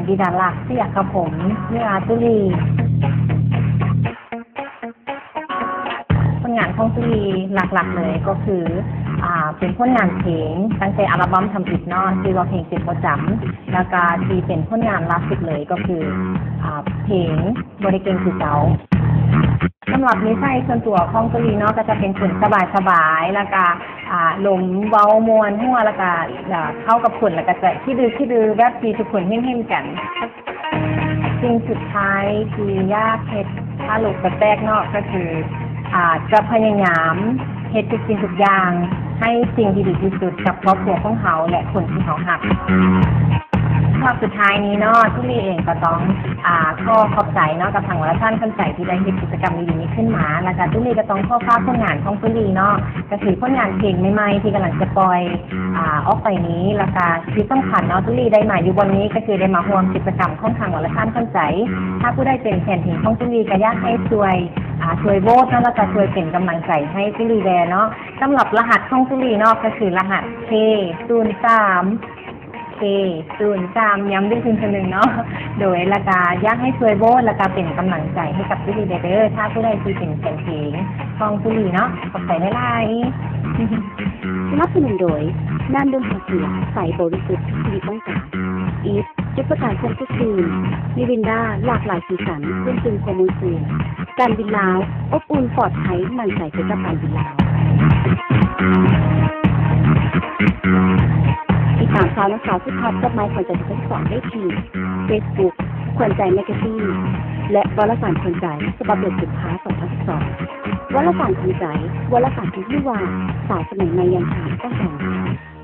ດິດາລັກ ສະຍະກະພົມ ເນືອຕຸລີ. ຜົນງານຂອງຕຸລີຫຼັກໆເລີຍກໍຄື ອ່າ ເປັນຜົນງານເພງຕັ້ງແຕ່ອັລະບັມທຳອິດເນາະ ຊື່ວ່າເພງເຈັບບໍ່ຈຳ ແລ້ວກະທີ່ເປັນຜົນງານລ່າສຸດເລີຍກໍຄື ອ່າ ເພງບໍ່ໄດ້ເກັ່ງຄືເກົ່າ. ສຳລັບນິໄສສ່ວນຕົວຂອງຕຸລີເນາະ ກໍຈະເປັນຄົນສະບາຍໆ ແລ້ວກະ ອ່າ ລົມເວົ້າມ່ວນຫົວ ແລ້ວກະ ອ່າ ເຂົ້າກັບຄົນ ແລ້ວກະຈະຂີ້ດື້ໆ ແບບທີ່ທຸກຄົນເຫັນໆກັນ. ສິ່ງສຸດທ້າຍທີ່ຢາກເຮັດ ຖ້າໂລກແຕກເນາະ ກໍຄື ອ່າ ຈະພະຍາຍາມເຮັດທຸກສິ່ງທຸກຢ່າງໃຫ້ສິ່ງທີ່ດີທີ່ສຸດກັບຄອບຄົວຂອງເຮົາ ແລະ ຄົນທີ່ເຮົາຮັກ. ສຳລັບສຸດທ້າຍນີ້ເນາະ ຕຸລີເອງກໍຕ້ອງ ອ່າ ຂໍຂອບໃຈເນາະ ກັບທາງວາລະສານຂວັນໃຈ ທີ່ໄດ້ເຮັດກິດຈະກຳດີໆນີ້ຂຶ້ນມາ ແລ້ວກໍຕຸລີກໍຕ້ອງຂໍຝາກຜົນງານຂອງຕຸລີເນາະ ກໍຄືຜົນງານເພງໃໝ່ໆ ທີ່ກຳລັງຈະປ່ອຍ ອ່າ ອອກໄປນີ້ ແລ້ວກະທີ່ສຳຄັນເນາະ ຕຸລີໄດ້ມາຢູ່ບ່ອນນີ້ ກໍຄືໄດ້ມາຮ່ວມກິດຈະກຳຂອງທາງວາລະສານຂວັນໃຈ. ຖ້າຜູ້ໃດເປັນແຟນເພງຂອງຕຸລີ ກໍຢາກໃຫ້ຊ່ວຍ ອ່າ ຊ່ວຍໂຫວດເນາະ ແລ້ວກະຊ່ວຍເປັນກຳລັງໃຈໃຫ້ຕຸລີແດ່ເນາະ. ສຳລັບລະຫັດຂອງຕຸລີເນາະ ກໍຄືລະຫັດ ເຄ ສູນສາມ ເຄ ສູນສາມ ຢ້ຳອີກເທື່ອໜຶ່ງເນາະ. ໂດຍ ແລ້ວກະຢາກໃຫ້ຊ່ວຍໂຫວດ ແລ້ວກະເປັນກຳລັງໃຈໃຫ້ກັບຕຸລີແດ່ເດີ ຖ້າຜູ້ໃດທີ່ເປັນແຟນເພງຂອງຕຸລີເນາະ. ຂອບໃຈຫຼາຍໆ. ສະໜັບສະໜູນໂດຍ ນ້ຳດື່ມຫາສີລາ ໃສບໍລິສຸດ ທຸກຊີວິດຕ້ອງການ. ອີຟ ຈຸດປະກາຍຄວາມສົດຊື່ນ. ມີວິນດາ ຫຼາກຫຼາຍສີສັນ ເຄື່ອງຕຶງຄວາມມ່ວນຊື່ນ. ການບິນລາວ ອົບອຸ່ນ ປອດໄພ ໝັ້ນໃຈໄປກັບການບິນລາວ. ຕິດຕາມຂ່າວນຳສາວສຸດຮອດ ກັບໄມຂວັນໃຈ ສອງພັນສິບສອງ ໄດ້ທີ່ ເຟສບຸກ ຂວັນໃຈແມກກາຊີນ ແລະ ວາລະສານຂວັນໃຈ ສະບັບເດືອນກຸມພາ ສອງພັນສິບສອງ. ວາລະສານຂວັນໃຈ ວາລະສານທີ່ຮູ້ວ່າ ສາວສະໄໝໃໝ່ຢ່າງທ່ານຕ້ອງການຫຍັງ.